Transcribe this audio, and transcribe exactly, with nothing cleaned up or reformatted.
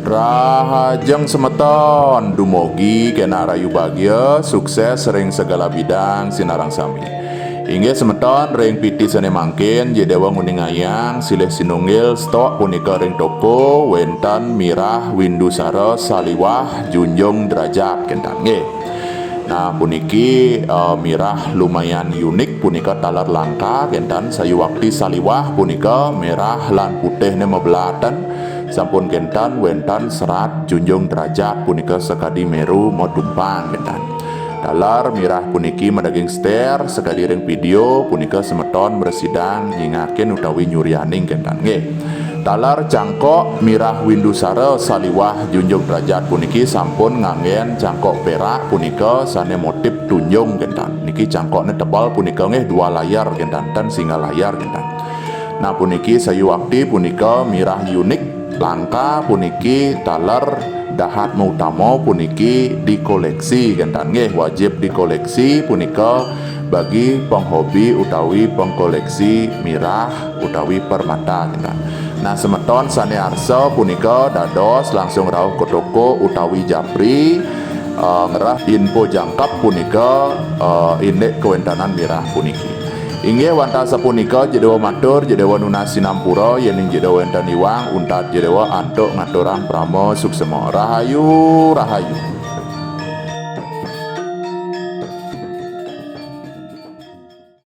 Rahajeng semeton, dumugi kenak rahayu bagia, sukses ring segala bidang sinareng sami. Inggih semeton, ring piti sane mangkin Jik Dewa nguningayang silih sinunggil stok punika ring toko wenten mirah windusara saliwah junjung derajat kenten nggih. Nah, puniki eh, mirah lumayan unik punika taler langka kenten sayuwakti saliwah punika merah lan putihne mabelatan sampun kenten wenten serat junjung derajat punika sakadi meru madumpang kenten. Taler mirah puniki madaging star sakadi ring video punika semeton mresidang nyingakin utawi nyurianing kenten nggih. Taler cangkok mirah windusara saliwah junjung derajat puniki sampun nganggen cangkok perak punika sane motif tunjung kenten. Niki cangkokne tebal punika nggih dua layar kenten ten single layar kenten. Nah puniki sayuwakti punika mirah unik langka puniki taler dahat mautama puniki dikoleksi kenten nggih wajib dikoleksi punika bagi penghobi utawi pengkoleksi mirah utawi permata kenten. Nah semeton sane arsa punika dados langsung rauh ke toko utawi japri eh, ngrereh info jangkep punika eh, indik kawentanan mirah puniki. Inggih wantah sapunika Jik Dewa matur, Jik Dewa nunas sinampura yening Jik Dewa wenten iwang, untat Jik Dewa antuk ngaturang parama suksema. Rahayu, rahayu.